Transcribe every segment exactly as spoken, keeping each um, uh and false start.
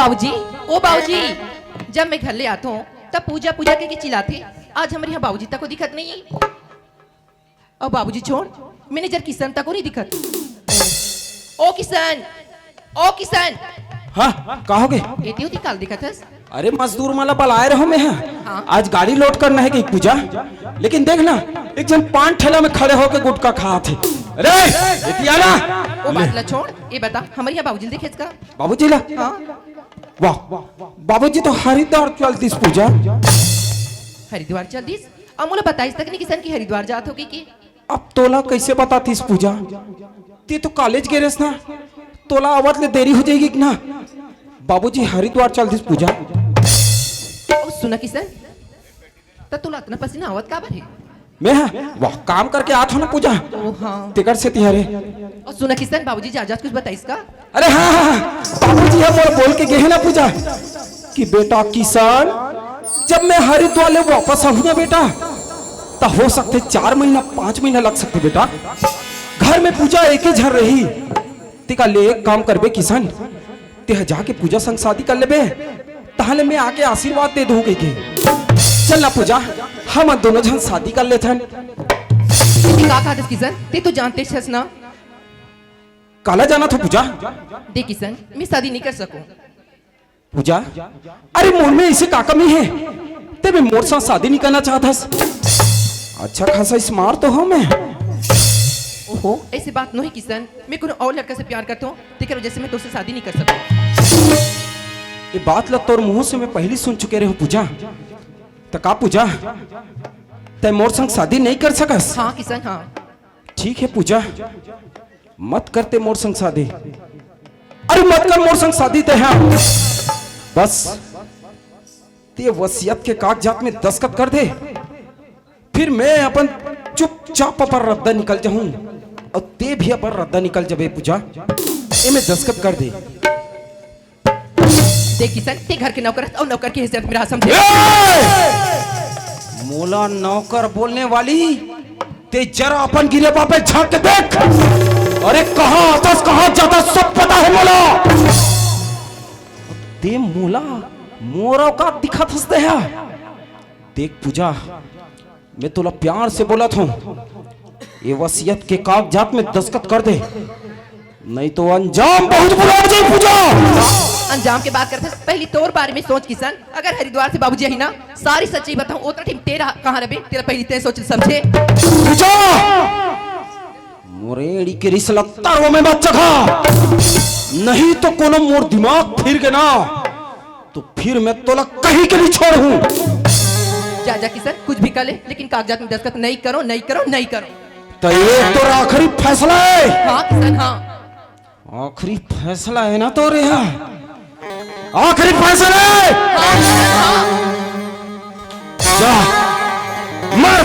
बाबूजी, ओ बाबूजी, जब मैं घर ले आथों, तब पूजा, पूजा के, के चिल्लाथे। आज हमर यहाँ बाबूजी तको दिखत नहीं हे। अउ बाबूजी छोड़, मैनेजर किशन तको नहीं दिखत। ओ किशन, ओ किशन। हाँ, का होगे? एती ओती काला देखत हस? अरे, मजदूर मन ला बलाए रहेंव मैं ह। हाँ। आज गाड़ी लोड करना हे कि पूजा, लेकिन देख ना, एक झन पान ठेला में खड़े होके गुटखा खात हे। अरे, एती आ ना। ओ बात ला छोड़, ये बता, हमर यहाँ बाबूजी ल देखेस का? बाबूजी ला? हाँ। वाह, बाबूजी तो हरिद्वार चल दिस पूजा। हरिद्वार चल दिस? अउ मोला बताइस तक नहीं किशन कि हरिद्वार जात होगे कि? अब तोला कइसे बतातिस पूजा? तें तो कॉलेज गे रेहेस ना, तोला आवत ले देरी हो जाही कि ना? बाबूजी हरिद्वार चल दिस पूजा। ओ सुना किशन, त तोला अतना पसीना आवत काबर हे? मैं ह, वाह, काम करके आथों ना पूजा। ओ हाँ। तेकर सेती हरे। ओ सुना किशन, बाबूजी जात जात कुछ बताइस का? अरे हाँ, हाँ, हाँ, बाबूजी ह मोर बोल के गे हे ना पूजा कि बेटा किशन, जब मैं हरिद्वार ले वापस आहूँ ना बेटा, त हो सकथे चार महीना, पाँच महीना लग सकथे बेटा। घर में पूजा एके झन रही। तेकर ले एक काम करबे किशन, तें ह जाके पूजा संग शादी कर लेबे, तहाँ ले मैं आके आशीर्वाद दे दूँ कहिके। चल ना पूजा, हमन दोनों झन शादी कर लेथन। तें का कहत हस किशन, तें तो जानत हस ना। काला जानत हस पूजा? देख किशन, मैं शादी नहीं कर सकूँ। पूजा, अरे मोर में अइसे का कमी हे? तें भी मोर साथ शादी नहीं करना चाहत हस? अच्छा खासा स्मार्ट तो हँव मैं। ओहो, अइसे बात नोहे किशन, मैं कोनो अउ लड़का से प्यार करथों, तेकर वजह से मैं तोर से शादी नहीं कर सकूँ। ये बात ला तोर मुँह से मैं पहिली सुन चुके रहेंव पूजा। त का पूजा, तें मोर संग शादी नहीं कर सकस? हाँ किशन, हाँ। ठीक हे पूजा, मत कर तें मोर संग शादी। अरे मत कर मोर संग शादी तें ह। बस तें वसीयत के कागजात में दस्तखत कर दे, फिर मैं अपन चुपचाप अपन रद्दा निकल जाहूँ अउ तें भी अपन रद्दा निकल जाबे पूजा। एमे दस्तखत कर दे। देख किशन, तें घर के नौकर हस अउ नौकर के हैसियत में रह, समझे? ए! मोला नौकर बोलने वाली, तें जरा अपन गिरेबा पे झाँक के देख। अरे कहाँ आथस, कहाँ जाथस, सब पता हे मोला। तें मोला मोर औकात दिखाथस तें ह। देख पूजा, मैं तोला प्यार से बोलत हँव, ये वसीयत के कागजात में दस्तखत कर दे, नहीं तो अंजाम बहुत बुरा हो जाही पूजा। अंजाम के बात करथस, पहिली तोर बारे में सोच किशन। अगर हरिद्वार से बाबूजी आही ना, सारी सच्चाई बताहूँ, ओतना टाइम तें कहाँ रहिबे, तेला पहिली तें सोच समझे। पूजा, मोर एड़ी के रिस ल तरो में मत चखा, नहीं तो कोनो मोर दिमाग फिर गे ना, तो फिर मैं तोला कहीं के नहीं छोड़हूँ। जा, जा किशन, कुछ भी कर ले, लेकिन कागजात में दस्तखत नहीं करो, नहीं करो, नहीं करो। त ये तोर आखिरी फैसला हे? हाँ किशन, हाँ। आखिरी फैसला हे ना तोर ये? आखिरी फैसला हे? हाँ किशन, हाँ। जा, मर।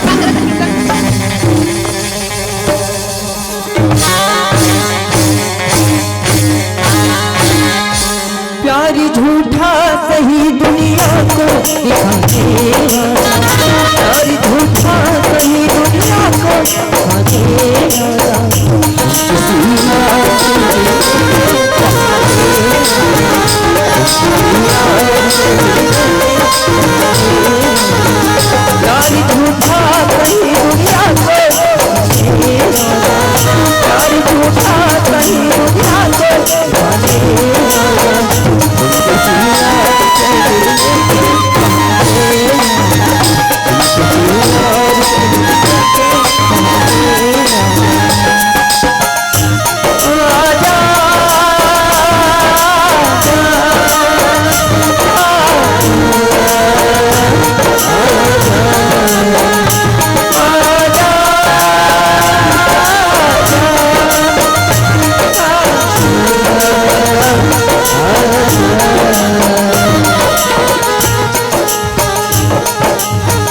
प्यार झूठा सही दुनिया को दिखाने वाला, प्यार झूठा सही दुनिया को दिखाने वाला। प्यार झूठा सही दुनिया को दिखाने वाला, प्यार झूठा सही दुनिया को दिखाने वाला।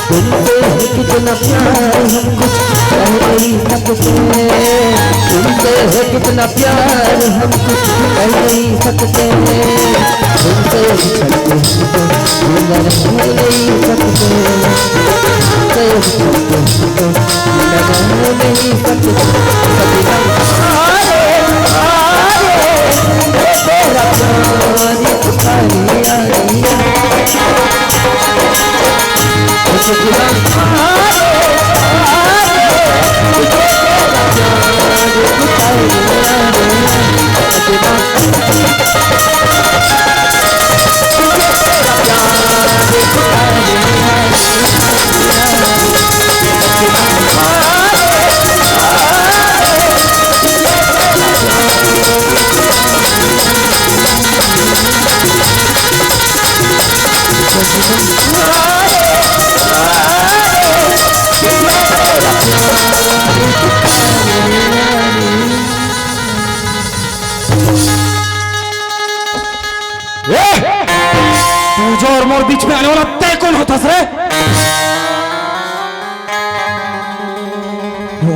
तुमसे है कितना प्यार हम कुछ कह नहीं सकते, तुमसे है कितना प्यार हम कुछ कह नहीं सकते, तुमसे बिछड़ के हम तो जिंदा रह नहीं सकते, तुमसे बिछड़ के हम तो जिंदा रह नहीं सकते। सपना आए, आए, तेरा प्यार पुकारे। ए! पूजा और मोर बीच में आने वाला तय कौन होता रे?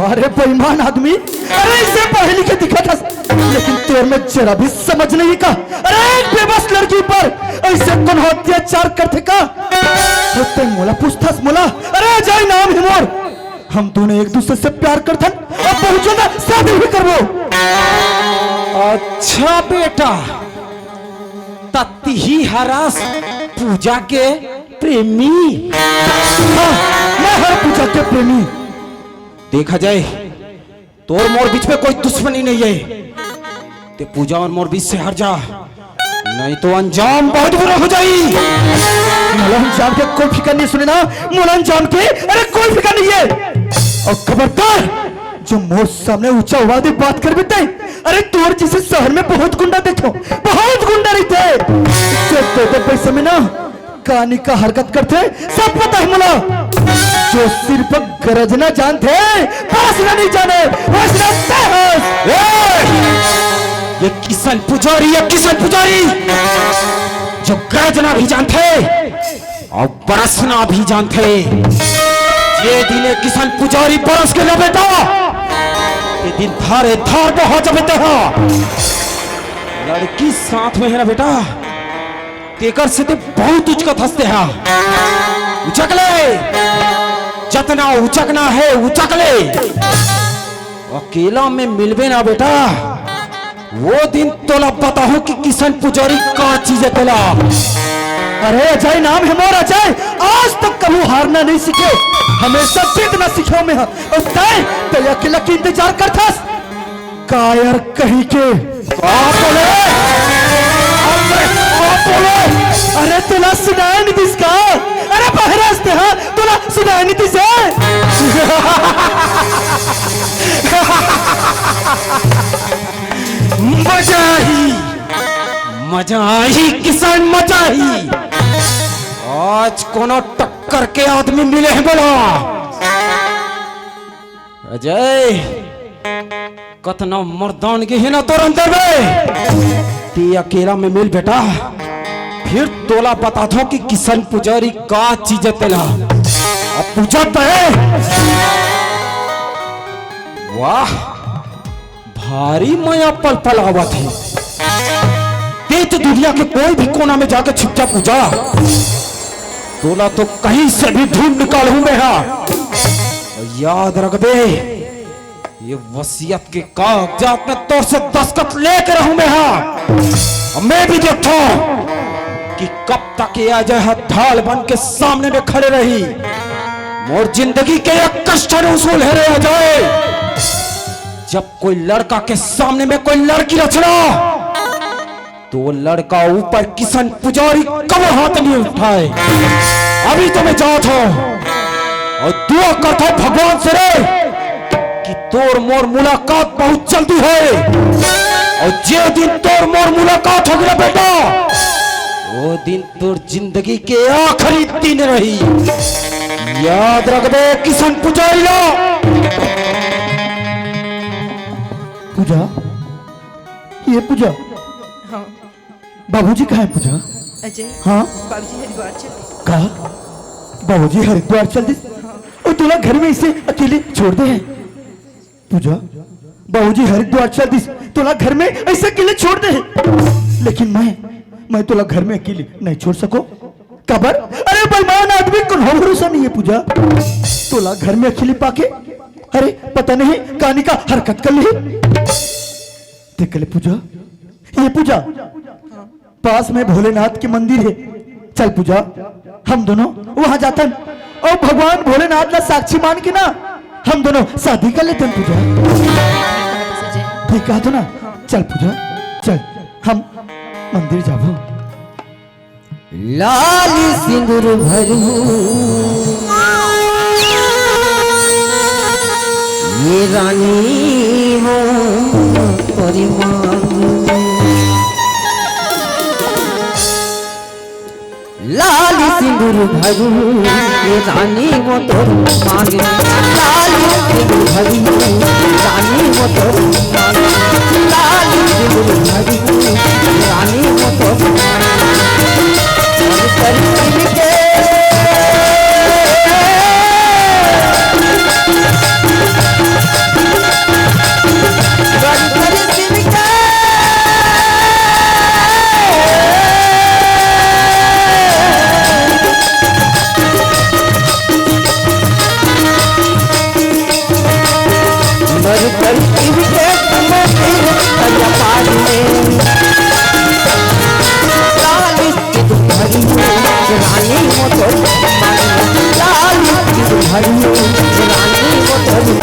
अरे बेईमान आदमी, अरे इसे पहली के दिखा था, लेकिन तोर में जरा भी समझ नहीं का। अरे एक बेबस लड़की पर ऐसे कौन अत्याचार करथे का? अरे ते मोला पूछथस मोला? अरे अजय नाम है मोर, हम दोनों एक दूसरे से प्यार करथन, अब बहुत जल्द शादी भी करबो। अच्छा बेटा, तत्ती ही हरस पूजा के प्रेमी। हाँ, मैं हर पूजा के प्रेमी। देखा जाए, तोर मोर बीच में कोई दुश्मनी नहीं है। ते पूजा और मोर बीच से हट जा, नहीं तो अंजाम बहुत बुरा हो जाई। मोला अंजाम के कोई फिकर नहीं, सुने ना, मोला अंजाम के, अरे कोई फिकर नहीं है। और खबरदार, जो मोर सामने ऊंचा आवाज में बात कर बेटे, अरे तोर जैसे शहर में बहुत गुंडा देखो, बहुत गुंडा रहते हैं। जो दो दो पैसे में ना कानी का हरकत करथे, सब पता है मोला। जो सिर्फ गरजना जानथे, बरसना नहीं जाने, बरसना तय हस। ए! ये किसन पुजारी, ये किसन पुजारी, जो गरजना भी जानथे और बरसना भी जानथे। ये दिन ये किसन पुजारी बरस के ना बेटा, ये दिन धारे धार बहा जबे ते हा। लड़की साथ में है ना बेटा, तेकर से ते बहुत उचकत हस ते हा। उचक ले, जतना उचकना है उचक ले। अकेला में मिलबे ना बेटा, वो दिन तोला बताहूं कि किसन पुजारी का चीज है तेला। अरे अजय नाम है मोर अजय, आज तक कभू हारना नहीं सीखे, हमेशा जीतना सीखे में है। और तय, तय अकेला के इंतजार करथस। कायर कहीं के। बाप रे! अरे बाप रे! अरे तोला सुनाई नहीं दिस का? अरे बहरस ते हा, तोला सुनाई नहीं दिस हे? मजा ही, मजा ही किसन, मजा ही। आज कोनो टक्कर के आदमी मिले हैं बोला। अजय, कतना मर्दानगी हे ना तोर अंदर में। ते अकेला में मिल बेटा, फिर तोला बताथों कि किसन पुजारी का चीज है तेला। अब पूजा तो है। वाह, भारी मया पल पल आवत है। ते तो दुनिया के कोई भी कोना में जाके छिप जा पूजा, तोला तो कहीं से भी ढूंढ निकालूं मैं हा। याद रखबे, ये वसीयत के कागजात में तोर से दस्तखत लेके रहूं मैं हा। अब मैं भी देखता हूं कि कब तक ये अजय हा ढाल बन के सामने में खड़े रही। मोर जिंदगी के एक कष्ट न उसूल है रे अजय। जब कोई लड़का के सामने में कोई लड़की रचना, तो वो लड़का ऊपर किसन पुजारी कबो हाथ नहीं उठाए। अभी तो मैं जात हूं और दुआ करता हूं भगवान से रे कि तोर मोर मुलाकात बहुत जल्दी होए। और जे दिन तोर मोर मुलाकात होगे ना बेटा, वो दिन तोर जिंदगी के आखिरी दिन रही। याद रखबे किसन पुजारी ला। पूजा, ये पूजा। हाँ। बाबूजी कहाँ है पूजा? अजय। हाँ? बाबूजी हरिद्वार चल दिस। का? बाबूजी हरिद्वार चल दिस? हाँ। और तोला घर में इसे अकेले छोड़ दे हैं? पूजा, बाबूजी हरिद्वार चल दिस, तोला घर में ऐसे अकेले छोड़ दे हैं। लेकिन मैं, मैं तोला घर में अकेले नहीं छोड़ सको। काबर? अरे बेईमान आदमी, कोनो भरोसा नहीं है पूजा। तोला घर में अकेले पाके, अरे पता नहीं कानी का हरकत कर ली। देख ले पूजा, ये पूजा, पास में भोलेनाथ के मंदिर है। चल पूजा, हम दोनों वहां जातन और भगवान भोलेनाथ ला साक्षी मान के ना हम दोनों शादी कर लेतन पूजा। ठीक कहा तो ना? चल पूजा, चल हम मंदिर जाबो। लाल सिंदूर भरू ये रानी वो तोरी मांग। लाल सिंदूर भरू, ये रानी वो तो मांगे। लाल सिंदूर भरू, रानी वो तो मांगे। लाल सिंदूर भरू, रानी वो तो मांगे। और करके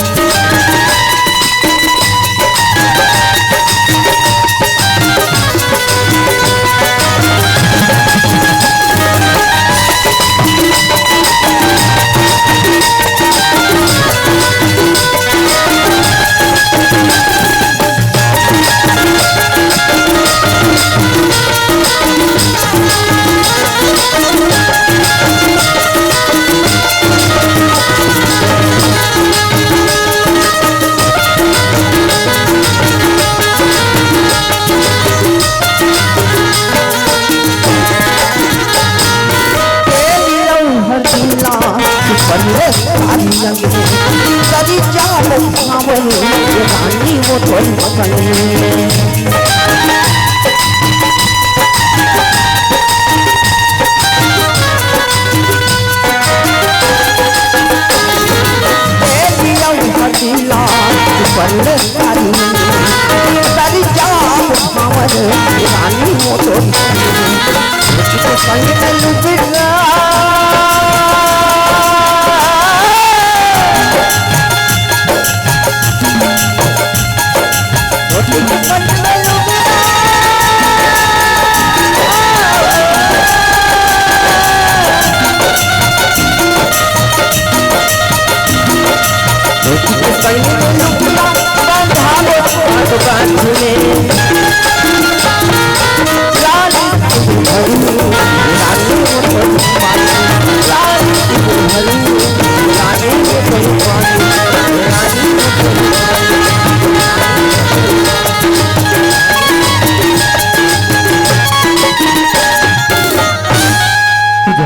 पूजा,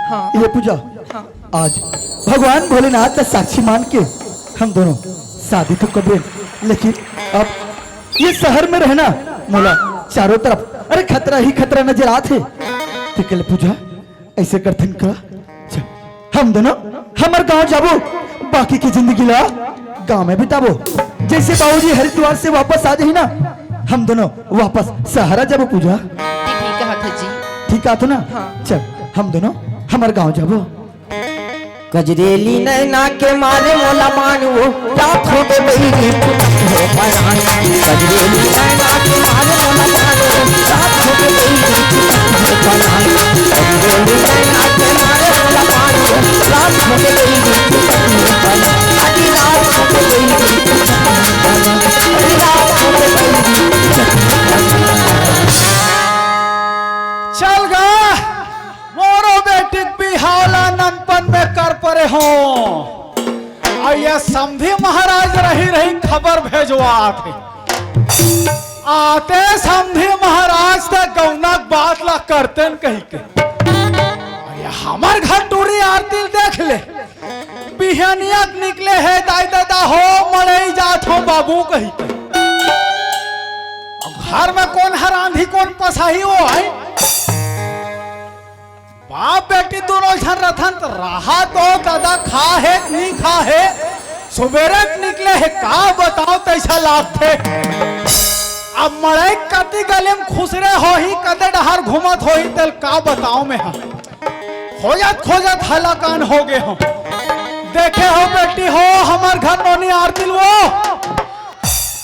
हाँ। ये पूजा, हाँ। आज भगवान भोलेनाथ का साक्षी मान के हम दोनों शादी तो कर लेन, लेकिन अब ये शहर में रहना मोला चारों तरफ अरे खतरा ही खतरा नजर आत हे। ठीक है पूजा, ऐसे करथन का? चल, हम दोनों हमर गांव जाबो, बाकी की जिंदगी ला गांव में बिताबो। जैसे बाबूजी हरिद्वार से वापस आ जाही ना, हम दोनों वापस शहर आ जाबो पूजा। ये ठीक कहत हे जी। ठीक कहत हो ना? हाँ। चल, हम दोनों हमर गांव जाबो। कजरेली नैना के मारे मोला बान वो, रात हो के बहिरी पुतक हो परान। कजरेली नैना के मारे मोला बान वो, रात हो के बहिरी पुतक हो परान। कजरेली नैना के मारे मोला बान वो, रात हो के बहिरी पुतक हो परान। अरे रात हो के बहिरी पुतक हो परान। अरे रात हो के बहिरी पुतक हो परान। चल गा। मोरो बेटी के बिहाव ला ननपन में कर परे हो। अउ ये समधी महाराज रही रही खबर भेजवात हे। आते समधी महाराज त गौना के बात ला करतेन कहिके। अउ ये हमर घर टूरी आरती ल देख ले। बिहनिया के निकले हे दाई ददा हो, मड़ई जात हो बाबू कहिके। अउ घर में कोन ह रांधी कोन पसाही हो आई? बाप बेटी दूनों झन रथन त रहा तो ददा खा हे कि नी खा हे, सुबेरे के निकले हे का बताओ तैसा लागथे। अब मड़ई कति गली में खुसरे होही, कते डहर घूमत होही, तेल का बताओ में हा। खोजत खोजत हलाकान हो गे हो। देखे हो बेटी हो, हमर घर नोनी आरती ल वो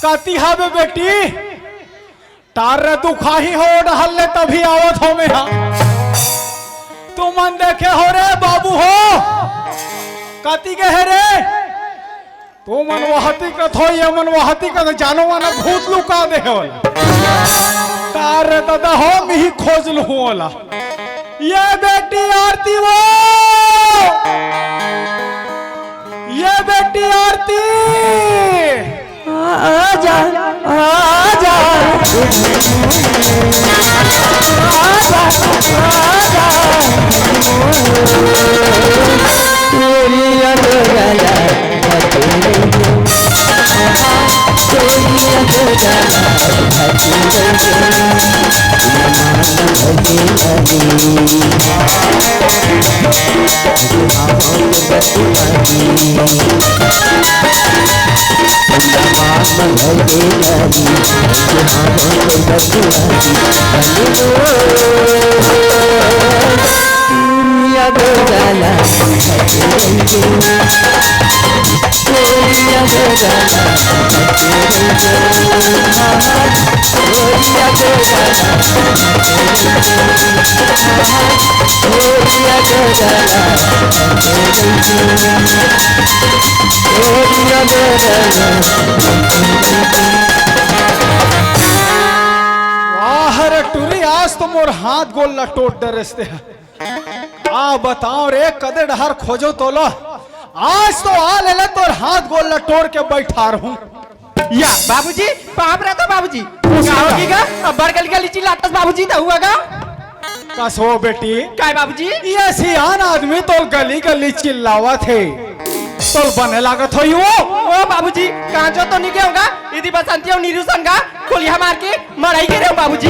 कति हावे बेटी। तार रे दुखाही हो डहर ले तभी आवत हो में हा। तुमन देखे हो रे बाबू हो, कति गे हे रे? तुमन वहती कथो, ये मन वहती कथो, जानो माना भूत लुका दे हे ओला। तार रे ददा हो, मिही खोज लूँ ओला। ये बेटी आरती वो, ये बेटी आरती। आजा, आजा। आजा, आजा। वाह रे टुरी, आज तो मोर हाथ गोड़ ला टोट डरेस ते। आ बताओ रे, कदे डहर खोजों तोला, आज तो आ लेला तोर हाथ गोड़ ला टोर के बैठार हूँ। या बाबूजी, पाँव परत हँव बाबूजी। का होगे गा? अब्बड़ गली गली चिल्लाथस बाबूजी, त हुआ गा? कस हो बेटी? काय बाबूजी? ये सियान आदमी तोल गली गली चिल्लावत हे, तोल बने लागत होही वो? ओ बाबूजी, काँचो तो नइ गे हों गा, इदी बसंती अउ नीरू सन गा, कोलिहा मार के मड़ई गे रेहेंव बाबूजी।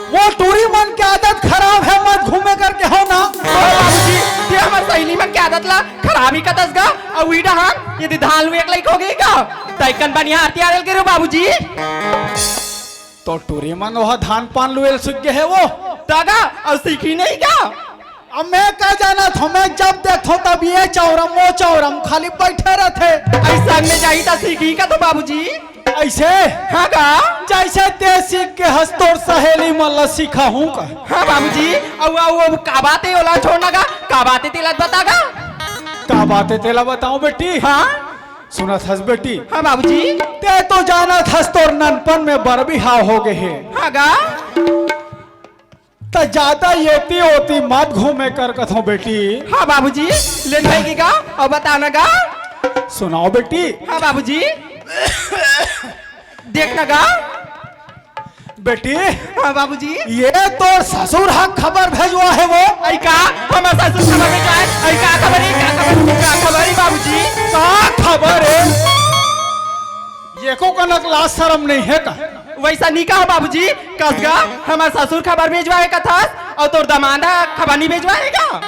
वो टूरी मन के आदत खराब हे, मत घूमे करके हो ना। ओ बाबूजी, ते हमर सहेली मन के आदत ला खराब ही कथस गा, अउ ई डहन यदि धान लुए के लइक होगे गा, तइकन बनिहार तियार गे रेहेंव बाबूजी। तो टूरी मन ओह धान पान लुएल सीख गे हे वो। त गा, अउ सीखही नहीं गा? अब मैं का जानत हँव, मैं जब देखथँव तब ये चौरम, वो चौरम, खाली बइठे रहिथे। अइसन में जाही त सीखही का तो बाबूजी? अइसे? हाँ गा। जइसे ते सीख के हस तोर सहेली मन ला सिखाहूँ का? हाँ बाबूजी, अउ, अउ, अउ का बात हे ओला छोड़ ना गा, का बात हे तेला बता गा। का बात हे तेला बताओं बेटी? हाँ। सुनत हस बेटी? हाँ बाबूजी। ते तो जानत हस तोर ननपन में बर बिहाव होगे हे। हाँ गा। त जादा एती ओती मत घूमे कर कथों बेटी। हाँ बाबूजी, ले भाई की गा, अउ बता ना गा। सुनाओ बेटी। हाँ बाबूजी। देख ना गा। बेटी। हाँ बाबूजी। ये तोर ससुर हा खबर भेजवाय हे वो। अई का? हमर ससुर खबर भेजवाय हे? अई का खबर हे? का खबर? का खबर हे बाबूजी? का खबर हे? एको कनक लाज सरम नइ हे का? वइसा नइ कहा बाबूजी, कस गा हमर ससुर खबर भेजवाय हे कथस, अउ तोर दमांद हा खबर नइ भेजवाय हे का?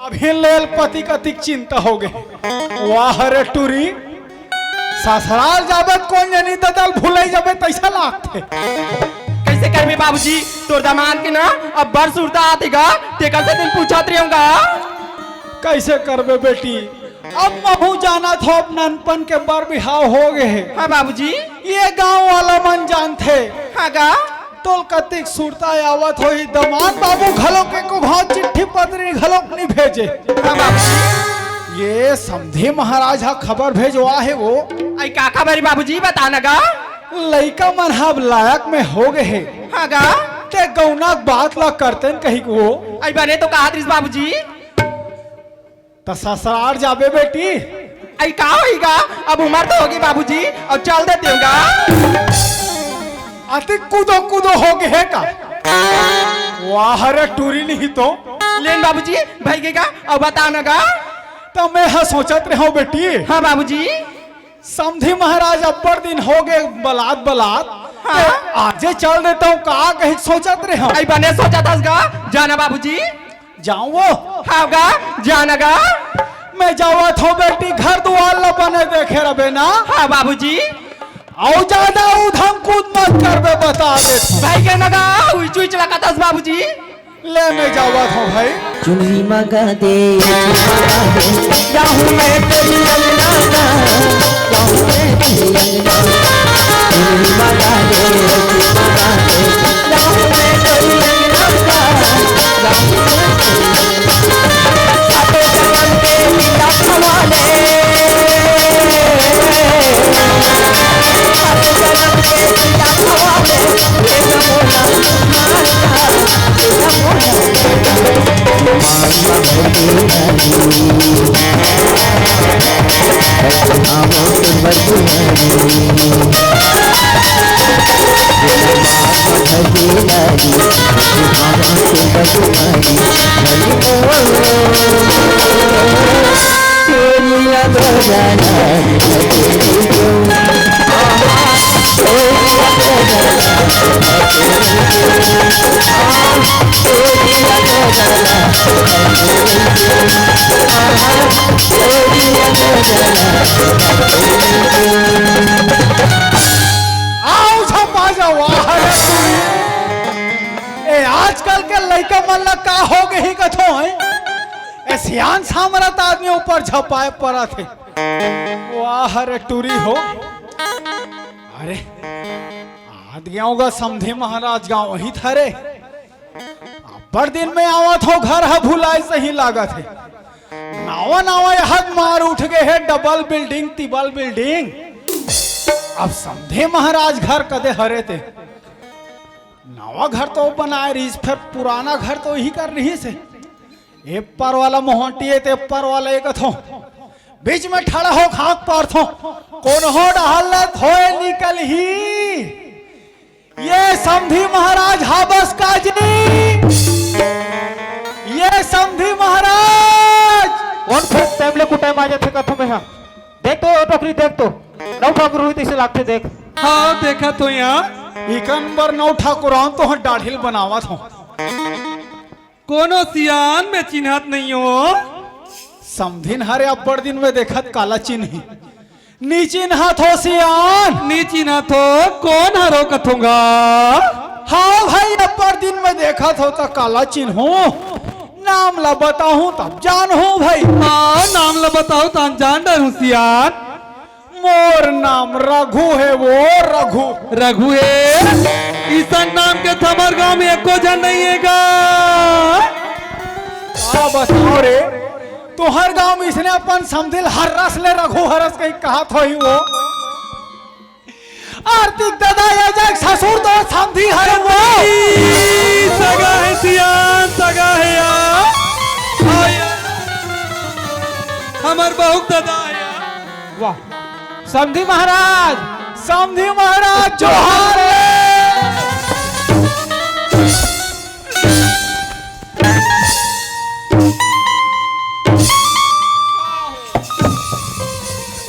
अभी ले ल पति कतिक चिंता होगे। वाह रे टूरी, ससुराल जाबे त कोन जनी ददा ल भुलई जाबे तइसा लागथे। कइसे करबे बाबूजी, तोर दमांद के ना अब्बड़ सुरता आथे गा, तेकर से दिन पूछत रेहेंव गा। कइसे करबे बेटी, अब महूँ जानत हँव, अब ननपन के बर बिहाव होगे हे। हाँ बाबूजी। ये गाँव वाला मन जानथे। हाँ गा। तोल कतिक सुरता आवत होही, दमांद बाबू घलोक एको घांव चिट्ठी पतरी घलोक नइ भेजे। हाँ बाबूजी। ये समधी महाराज हा खबर भेजवाय हे वो। अई का खबर हे बाबूजी, बता ना गा। लइका मन हा अब लायक में होगे हे। हाँ गा। ते गौना के बात ला करतेन कहिके वो। अई बने तो कहत रिहिस बाबूजी। त ससुराल जाबे बेटी? अई का होही गा, अब उमर तो होगे बाबूजी, अउ चल देतेंव गा। अतिक कूदो कूदो होगे हे का? वाह रे टूरी नहीं तो। ले न बाबूजी, भइगे गा, अउ बता ना गा। त मैं हा सोचत रेहेंव बेटी। हाँ बाबूजी। समधी महाराज अब्बड़ दिन होगे बलात बलात। हाँ। त आजे चल देतेंव का कहिके सोचत रेहेंव। अई बने सोचत हस गा, जा ना बाबूजी। जाँव वो? हाँ गा, जा ना गा। मैं जावत हँव बेटी, घर दुवार ला बने देखे रहिबे ना। हाँ बाबूजी। अउ जादा उधम कूद मत करबे, बता देत हँव। भइगे ना गा, उइच उइच लगत हस बाबूजी। ले मैं जावत हँव भाई। चुनरी मंगा दे, चुनरी मंगा दे, जाहूँ मैं तेरी अंगना ना, जाहूँ मैं तेरी अंगना। चुनरी मंगा दे, चुनरी मंगा दे, जाहूँ मैं तेरी अंगना ना, जाहूँ मैं तेरी अंगना। सातों जन्म के पिया खवाले, सातों जन्म के पिया खवाले, ये जमुना माता। आओ झपा जा, वाह रे। ए, आजकल के लइका मन ला का हो गही कथो है? ए, सियान सामरत आदमी ऊपर झपाए परत हे। वाह रे टूरी हो। अरे, आत गेंव गा समधी महाराज गाँव वही थरे। अब्बड़ दिन में आवत हो, घर ह भुलाए सही लागत हे। नावा नावा यहद मार उठ गए हे, डबल बिल्डिंग, तिबल बिल्डिंग। अब समधी महाराज घर कदे हरे ते। नवा घर तो बनाए रहिस, फेर पुराना घर तो इही कर रहिस हे। ए पार वाला मोहंटी हे, ते पार वाला ए कथो। बीच में ठड़ा हो खाक पारथो। कोनो डहर ले धोए निकलही। ये समधी महाराज हाबस का जी। ये समधी महाराज। कोन फेर टाइम ले कुटाए माजे थे कथो में हा। देख तो, ओ टोकरी देख तो। नौ ठाकुर हुई तइसे लागथे देख। हाँ, देखा तो यहाँ। इकन बर नौ ठाकुर आन तो हम डाढ़िल बनावत हो। कोनो सियान में चिन्हत नहीं हो। समधिन हरे अब्बड़ दिन में देखत काला चिन्ही। नी चिन्हत हो सियान। नी चिन्हत हो, कोन हरो कथोंगा? हाँ भाई, अब्बड़ दिन में देखत हो त काला चिन्हूं। नाम ला बताहूं तब जानहूं भाई। हाँ, नाम ला बताहूं तब जान डरहूं सियान। मोर नाम रघु हे वो रघु। रघु हे? इसन नाम के त हमर गांव में एको झन नहीं हे गा। का बताओ रे, तुहर गांव में इसने अपन समधिल हर्रस ले रघु हरस कही कहत होही वो। आर्थिक ददा ये जग ससुर तो समधी हरे वो। ई सगा हे सियान, सगा हे यार। हाँ यार। हमर बहुत ददा हे यार। वाह, समधी महाराज। समधी महाराज जोहार।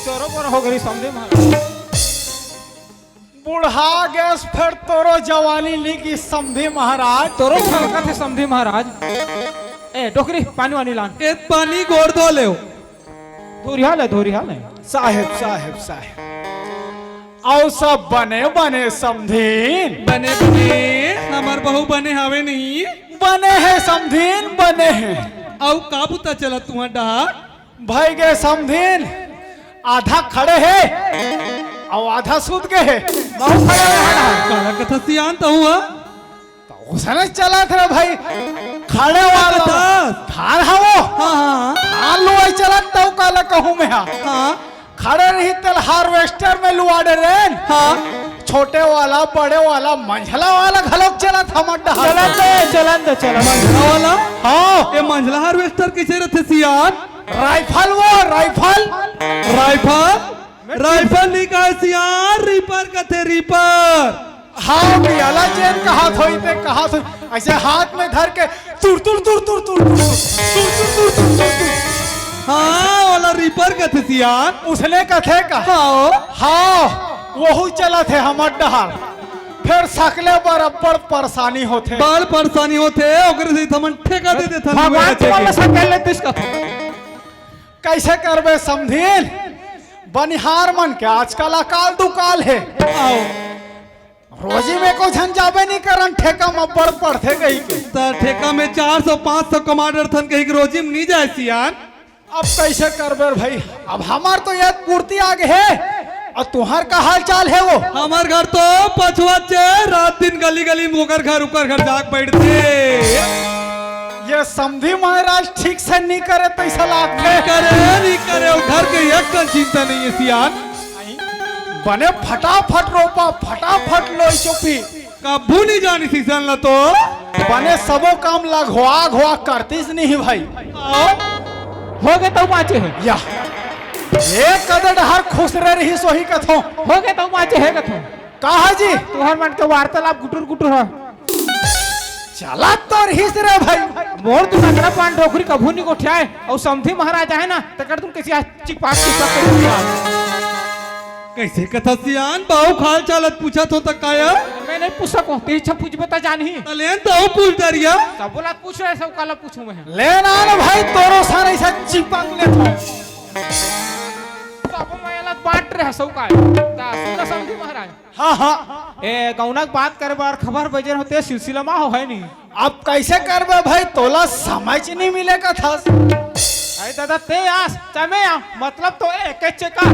चोरो बोरो हो गई समधी महाराज। बुढ़ा गेस फेर तोरो जवानी नी गिस समधी महाराज। तोरो छलकत हे समधी महाराज। ए डोकरी, पानी वानी लान। ए पानी गोड़ धो लेव। धोरिहा ले, धोरिहा ले। साहेब, साहेब, साहेब। अउ सब बने बने समधिन। बने बने, हमर बहू बने हावे नहीं। बने हे समधिन, बने हे। अउ का बुता चलत तुहर डहर? भई गे समधिन, आधा खड़े हे, अउ आधा सूत गे हे। बहुत खड़े हे। काला कथा सियान तहूं हा। त उसने चलत रे भई, खड़े वाला। बता। धान हवो। हाँ, हाँ। धान लुवाई चलत तहूं काला कहूं में हा। हाँ। खड़े रही तेल harvester में लुवा डे रेन। हाँ। छोटे वाला, बड़े वाला, मंझला वाला घलोक चलत हमर डहर। चलन दे, चलन दे, चलन दे। मंझला वाला? हाँ। ए मंझला harvester कइसे रथे सियान? Rifle वो, rifle। Rifle? Rifle नी कहे सियान, reaper कथे, reaper। हाँ, बियाला जेन कहत होई ते कहत होई, अइसे हाथ में धर के तुर तुर तुर तुर तुर तुर तुर तुर तुर तुर तुर। हाँ, ओला reaper कथे सियान। उसने कथे का? हाँ। हाँ, वहू चलत हे हमर डहर। फेर सकले बर अब्बड़ परेशानी होथे। बड़ परेशानी होथे, ओकरे से हमन ठेका दे देथन भगवान लुए तुमन ला के। सकल ले तिस कथे। कइसे करबे समधिन? बनिहार मन के आजकल अकाल दुकाल हे। आओ। रोजी में एको झन जाबे नी करन, ठेका म अब्बड़ पड़थे कहिके। त ठेका में चार सौ पाँच सौ कमा डरथन कहिके रोजी में नी जाय सियान। अब कइसे करबे रे भई? अब हमर तो ये पूर्ति आ गे हे, अउ तुहर का हाल चाल हे वो? हमर घर तो पछवाचे, रात दिन गली गली में ओकर घर, ओकर घर जाके बइठथे। ये समधी महाराज ठीक से नी करे तइसा लागथे। नी करे, नी करे, अउ घर के एक कन चिंता नहीं हे सियान। बने फटाफट रोपा, फटाफट लोई चोपी। कभू नी जानिस इसन ला तो। बने सबो काम ला घोआ घोआ करतिस नहीं भई। आओ। हो गे तउ बाँचे हे। या। एक कदे डहर खुसरे रहिस, ओही कथों। हो गे त बाँचे हे कथों। कहा जी? तुँहर मन के वार्तालाप गुटुर गुटुर ह। चलत तो रहिस रे भाई। मोर तो नगरा पान डोकरी कभू नइ गोठियाय, अउ समधी महाराज आहे ना, तेकर तुम कइसे आज चिपक चिपक के। कइसे कथस सियान? बाऊ खाल चालत पूछत हो त काया? मैं नइ पूछ सकँव, तें इच्छा पूछबे त जानही। त लेन त अउ पूछ डरिया। सबो ला पूछ रहे, सब काला पूछूँ मैं। लेन आ ना भाई, तोरो सन अइसा चिपक लेथों। सबो मैं एला बाँट रहे, सब काय। त सुन ना समधी महाराज। हाँ, हाँ। ए, गौना के बात करे बर खबर भेजे होते, सिलसिला मा हो, है नी? अब कइसे करबे भाई, तोला समय च नइ मिले कथस। अरे दादा, तें आस, चाहे मैं आ, मतलब तो एके चेका।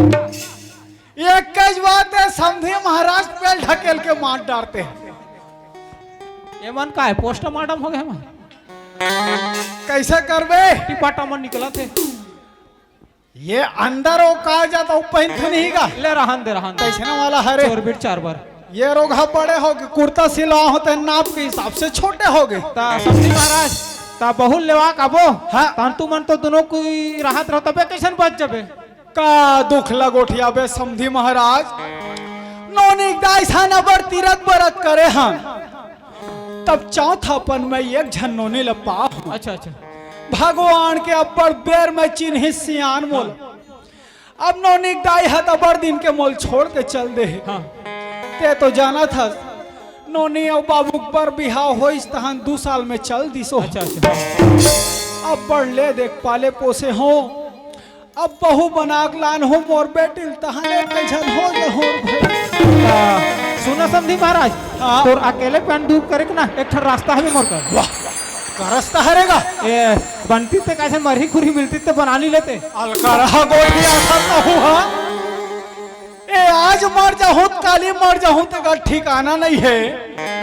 एके बात हे, समधी महाराज पेल ढकेल के मार डारते। ये मन का हे, पोस्टमार्टम हो गे मन। कइसे करबे? टिपाटा मन निकलत हे। ये अंदर ओ का जाता, ओ पहिन तो नइ गा? ले रहन दे, रहन दे। कइसने वाला हरे? चोर बिट चार बार। ये रोगहा बड़े हो गे, कुर्ता सिलवाहूँ त नाप के हिसाब से छोटे हो गे। त समधी महाराज, त बहू लेवा के आबो। हाँ। तहन तुमन तो दुनों कोई रहत रहो, तबे कइसन बच जबे? का दुख ल गोठियाबे समधी महाराज? नोनी के दाई सन अब्बड़ तीरथ बरत करे हन। तब चौथापन में एक झन नोनी ल पाहूँ। अच्छा, अच्छा। भगवान के अब्बड़ बेर में चिन्हिस सियान मोला। अब नोनी के दाई ह त अब्बड़ दिन के मोला छोड़ के चल दे हे। हाँ। तें तो जानत हस, नोनी अउ बाबू के बर बिहाव होइस तहन दू साल में चल दिस ओ। अच्छा, अच्छा। अब्बड़ ले देख पाले पोसे हों, अब बहू बना के लानहूँ मोर बेटी ल, तहन एक झन हो जहूँ भाई। आ, सुन ना समधी महाराज, हाँ। तोर अकेले पेन दूर करे के ना एक ठन रास्ता हवे मोर कर। वाह, का रास्ता हरे गा? ए, बनती ते कइसे मरही खुरही मिलती ते बना नइ लेते। अलकरहा गोठियाथस तहूँ हा। ए, आज मर जहूँ त काली मर जहूँ तेकर ठिकाना नइ हे।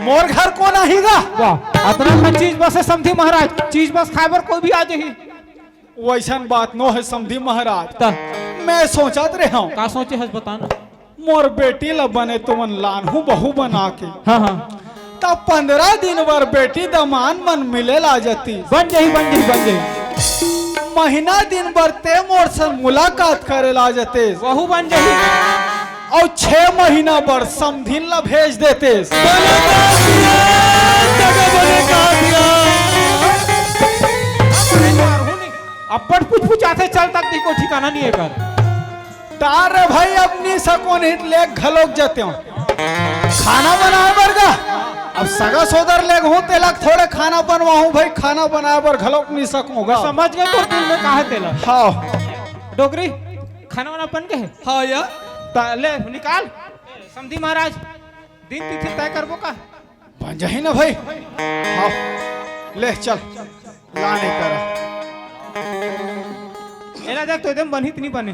मोर घर कोन आही गा? वाह, अतना कन चीज बस हे समधी महाराज, चीज बस खाए बर कोई भी आ जाही। वइसन बात नो हे समधी महाराज। त? मैं सोचत रेहेंव। का सोचे हस बता ना। मोर बेटी ल बने तुमन लानहू बहू बना के। हाँ, हाँ। त पंद्रह दिन बर बेटी दमांद मन मिले ला जतिस। बन जाही, बन जाही, बन जाही। महीना दिन बर तें मोर संग मुलाकात करे ला जतिस। वहू बन जाही। अउ छह महीना बर समधिन ला भेज देतिस। बने कहा दिया, तगा बने कहा दिया। अब्बड़ पुछपुछाथे, चल तक नहीं, कोई ठिकाना नहीं हे कर। डार रे भाई, अब नइ सकों, नइ त लेग घलोक जतेंव। खाना बनाए बर गा, अब सगा सोदर लेगहूँ, तेला थोड़े खाना बनवाहूँ भाई, खाना बनाए बर घलोक नइ सकों गा। समझ गे तोर दिल में का हे तेला। हाँ। डोकरी, खाना वाना बन गे हे? हाँ यार। त ले निकाल। समधी महाराज, दिन तिथि तय करबो का? बन जाही ना भाई। हाँ, ले चल, लाने करा। एला देख तो एकदम बनही त नइ बने।